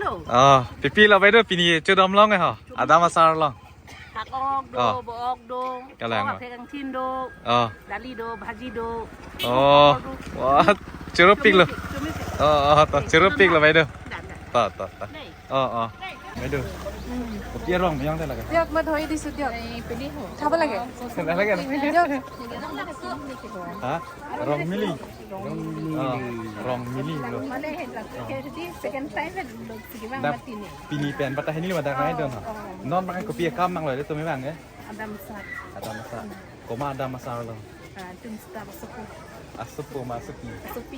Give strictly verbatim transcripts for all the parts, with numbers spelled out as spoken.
Oh, pipi lo bai do, pini chodom long eh ho. Adam asar long. Thak-ok do, oh, bo-ok do. Kalang, oh, aphek angthin do. Oh. Dali do, bhaji do. Oh. Wah, churupik lo. Chumi, chumi. Oh, oh, to, churupik lo bai do. Da, da. To, to, to. Nei. Oh, oh. Bai do. Kopi arong yang tadi lagi. Diak, mat hoi di sudiak. Thaba lagi. Lagi, lagi. Diak. Ha? Rong mili. Oh, rong mili lo. Mane, second time, sige bang, da, matini. Pini pen, patah ini lima dak nai don. Oh, oh. Non pakai kopi akam mang lo, itu memang ya. Adam asar. Adam asar. Komat adam asar lo. Ah, tum start asupu. Asupu ma asupi? Asupi.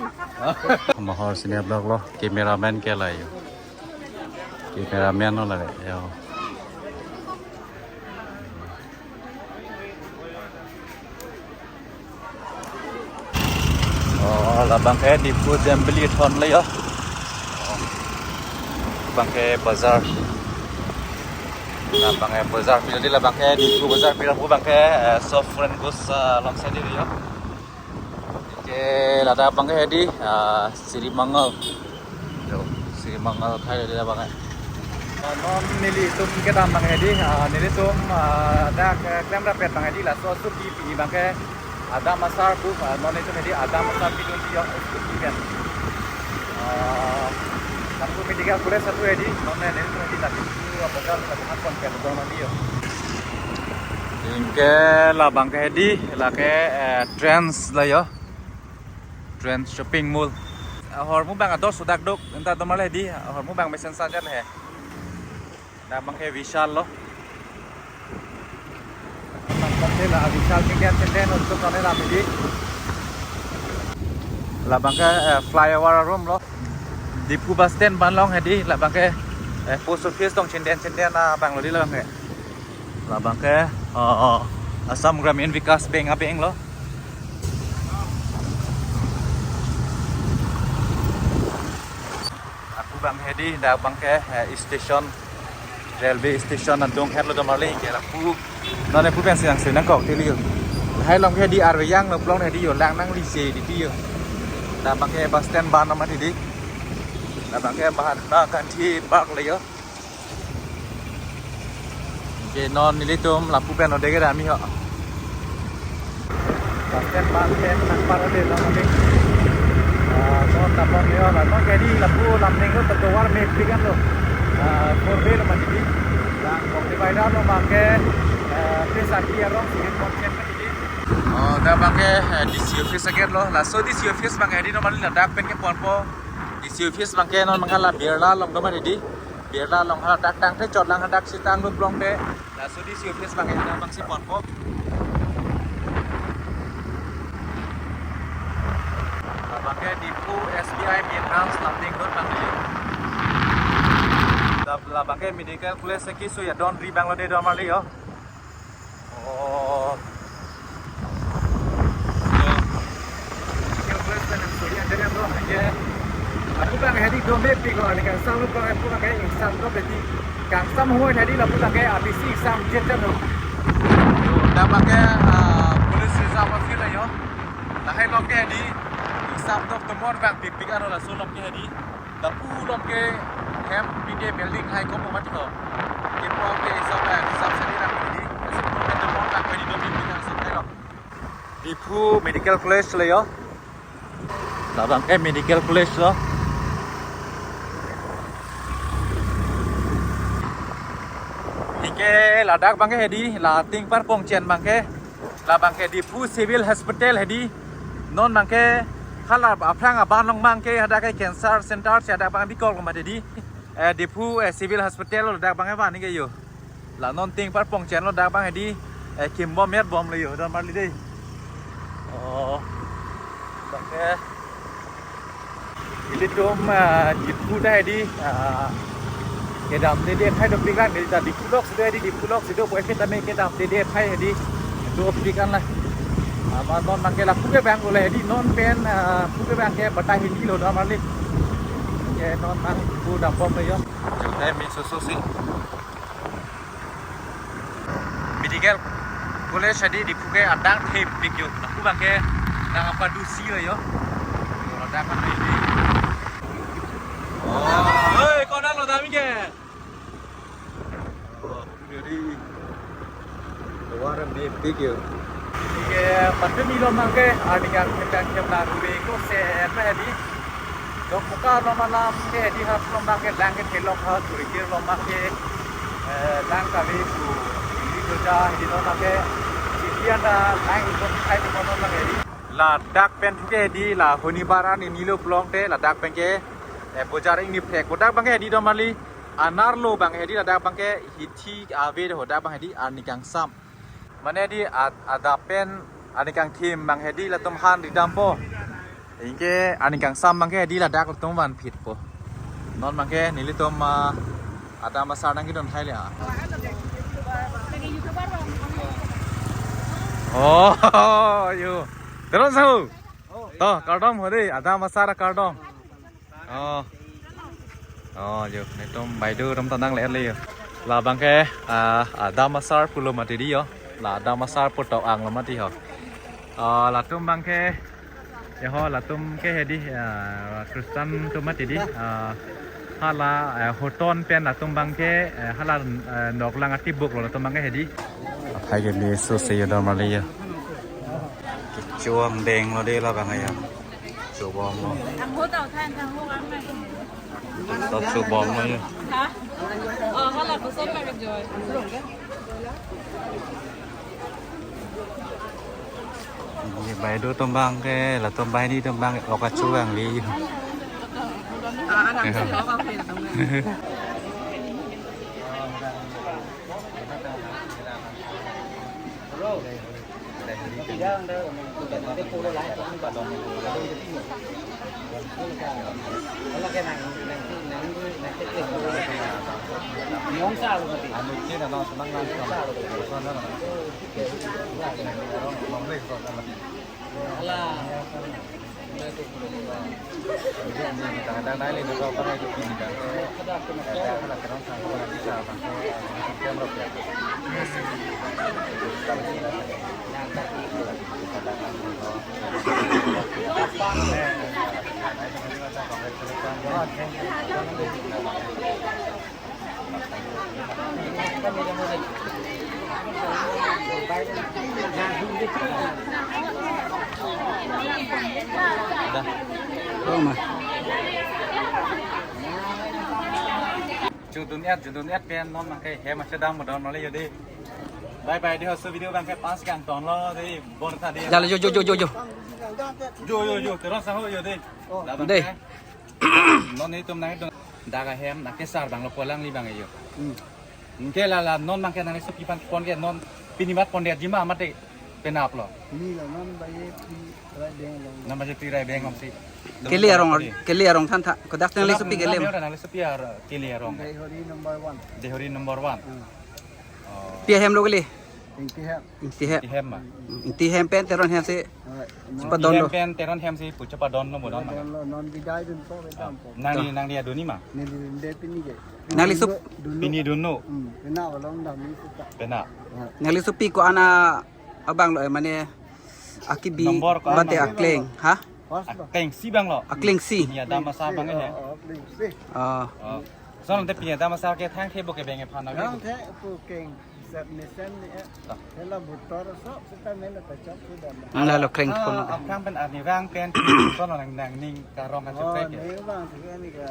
Mahor Cine Vlog lo, cameraman ke la yo. Cameraman lo la yo. Oh, labang ke Diphu Assembly thon le yo. Oh, labang ke bazar. Labang ke bazar, pila di labang ke Diphu bazar, pila pu labang ke, eh, soft foreign goods, eh, along side di yo. Ke ladak abang ke di, eh, Sri Mangal. Yo, Sri Mangal khai di labang ke. Ah, non nelitum kedam abang ke di, ah, nelitum, ah, dak, eh, klemrapet abang ke di, laso asupi pini abang ke adam asar pu, ah, non nelitum ke di adam asar pidun di yo, asupi pen. Ah, lapu medical college atu ke di, non nelitum ke di tadi tu apa kan, apa kan konten abang di yo. Anke labang ke di, lake, eh, Trends la yo. Trends Shopping Mall. Ahormu abang ador sodak dok, anta domar le di, ahormu abang mesen saja le. Dak abang ke Vishal lo. Abang ke la Vishal chingden chingden untuk kami la di. Labang ke, eh, flyover arum lo. Diphu bus stand abang along hedi, labang ke, eh, post office tong chingden chingden abang lo di labang ke. Labang ke, oh, oh, Assam Gramin Vikas Bank abang lo. Lapu abang hedi, dak abang ke, eh, station, railway station adung het lo domar le ke lapu. Non lapu pen sinang sinang kok tili yo. Lahai along ke di arve yang lo plong hedi yo, lang nangli se di yo. Dak abang ke bus stand abang amat hedi. Dak abang ke Mahatma Gandhi Park le yo. Anke non nelitum lapu pen ode ke dam-i ho. Bus stand abang ke nang par ode dam ode. Ah, non tapon yo la, non ke di lapu lam ning lo, tovar mepik an lo. Ah, four way lo mati di. Lang kong divider lo abang ke, eh, pesa ki arong si kon chen mati di. Oh, dak abang ke, eh, D C office agate lo. Laso D C office abang ke di normal ladak pen ke ponpo. D C office abang ke non abang ke la Birla along domar hedi. Birla along haladak tangte chot lang hadak si tang lut plong te. Laso D C office abang ke dak abang si ponpo. Labang ke Diphu S B I main branch lam ding dot abang le yo. Dak labang ke medical college si keso ya don ri abang lo de domar le yo. Oh. Yo. Yo, pues, bueno, estoy entendiendo que aku abang hedi domepik lo, ni kangsam lo abang, aku abang ke exam lo, berarti kangsam hoi hedi lapu abang ke A B C exam jet jet lo. Yo, dak abang ke, ah, police reserve field yo. Lahai along ke hedi exam dok tomor abang pikpik aro laso along ke hedi. Lapu along ke hem pide building hai komo mati ho. Kepu ke sab, eh, sab sadi dak pide. Sab pide temon dak pide domi pide sab telo. Diphu Medical College le yo. Labang ke Medical College lo. Anke ladak abang ke hedi, la Tingpar Pongchen abang ke. Labang ke Diphu Civil Hospital hedi. Non abang ke hala aphrang aban along abang ke hadak ke cancer center si hadak abang bikok lo mati di. Eh, Diphu, eh, Civil Hospital lo dak abang ke van ke yo. La non Tingpar Pongchen lo dak abang hedi, eh, kimbom merbom lo yo, domar le de. Oh. Abang ke Ilitum, ah, Diphu ta hedi, ah, kedamde de phai dopik lang, hedi ta Diphu lok si do hedi, Diphu lok si do, boy kita me kedamde de phai hedi, dopik lang. Ama non abang ke lapu ke abang ule hedi, non pen, ah, pu ke abang ke batai hedi lo domar le. Ke non abang pu dambom le yo. Jumtai mi susu si. Medical College hedi Diphu ke adang thepik yo. Lapu abang ke nang apa dusi lo yo. Yo, adang kan ini. Oh, hei, kau dah lo dah. Ni pik yo. Ke patum ilom abangke, arni kangthir kangthir la ruwe ko se pe hedi. Dok buka lo malam ke hedi hat lo abangke lang ke thelok ha turi kir lo abangke, eh, lang kali tu. Ini kerja hedi lo abangke. Jadi ada lang ikut kai di kono abang hedi. Ladak pen ke hedi la huni baran ini lo pulote ladak pen ke, eh, bojar ini prek. Kodak abangke hedi do mali. Anerlo abang hedi ladak abangke hithi ave do hodak abang hedi arni kangsam. Mane di ad-, adap pen arni kangthim abang hedi latum han ridampo. Anke arni kangsam abangke hedi ladak latum vanphitpo. Non abangke nelitum, ah, adam asar nangkedun hai le, ah. Oh, yo. Teron sahu. To, kardom hode, adam asar kardom. Oh. Oh, yo, netum baideo atum ta nang le le yo. La abangke, ah, adam asar pulo mati di yo. La adam asar putok ang lo mati ho. Ah, latum abangke, ya ho, latum ke hedi, ah, Christian atum mati di. Ah, hala, eh, hoton pen latum abangke, eh, hala, eh, noklang atibuk lo latum abangke hedi. Aphai ke beso se yo dam le yo. Kechuang deng lo de la abang yo. Chubom lo. Ang hotel than thang ho ang nai. To chubom lo yo. Ha? Oh, hala ko som ka joy. Ini baideo atum abangke, latum baini atum abangke, oka chuang li. Ah, anak sih, oka pin atum. Jodun et, jodun et pen non abangke hem asedam modon mali yo de. Bye bye de, hoso video abangke pas kangton lo de, bor tha de. Dale, yo, yo, yo, yo, yo. Yo, yo, yo, teron sahu yo de. Oh. Labang De. ke. Non netum nangdun. Dak ahem nangkesar abang lo pu alangli abang yo. Hmm. Anke la la non abangke nangli sopi pan pon ke non pini mat pon dia jima mate penap lo. Ini la non baye pi rai deng long. Non baye pi rai deng long si. Kele arong, kele arong than tha. Kodak nangli sopi kele. Nangli sopi ar kele arong. Dehori number one. Dehori number one. Hmm. Oh. Pi ahem lo kele? Ingti hem. Ingti hem. Ingti hem ma. Ingti hem pen Teron hem si. Alright. Chepadon lo. Hem pen Teron hem si pu chepadon lo modon ma. Padon lo, non bidai dunpo, bedampo. Nangli, nangli adun ni ma? Neli dunde pini ke. Nangli sop- Dunno. Pini dunno. Hmm, pena along dam ni suka. Pena. Alright. Nangli sopi ko-an abang lo, eh, mane akibi Nombor ko-an bate abang. Akleng, ha? First lo. Akleng si abang lo. Akleng si. Ini adam asar abang eh. Oh, oh, akleng si. Oh. Oh. Son te pini adam asar ke thang the bo ke beng aphan ave. Thang the pu keng set mesen ni eh. Ta. Hela butor so seta mena ta chok sudah. Ala lo kreng Ah, pon. Aphrang pen arni vang pen son nang nangning karong Oh, kachepek ke. Ni bang sih ni ke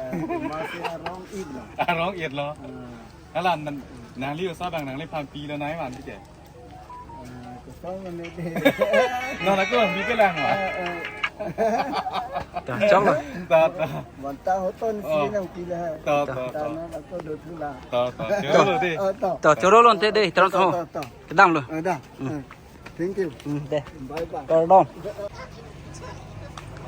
masih arong id lo. Arong id lo. Hmm. Hala nan nangli oso abang nangliphan pi lo nai van ti ke. Ah, kosong ini deh. Non ako, bike lang ma. Eh, eh. Ta, chok lo. Ta, ta. Manta hoton Oh. Si nang pila. Ta, ta, Ta ta. Non ako do thula. Ta, ta. Choro lo de. Oh, to. To, choro lo ante de, Teron ho. To, to, to. Kedam lo. Eh, dah. Hmm. Eh, thank you. Hmm, de. Bye bye. Kardom.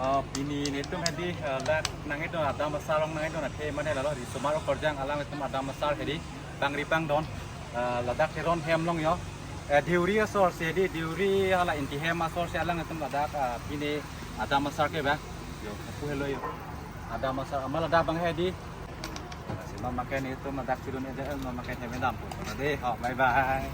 Ah, pini netum hedi, ah, dak nangdun adam asar along nangdun athe mane lalo di somar korjang alanglitum adam asar hedi bang ri bang don, ah, ladak Teron hem along yo. Eh, Deuri asor si hedi, Deuri hala Ingti hem asor si alanglitum ladak, ah, pini adam asar ke ba. Yo, pu helo yo. Adam asar amat ladak abang hedi. Si non abangke netum ladak chidun ede, non abangke hem dampo. De, ho, bye bye.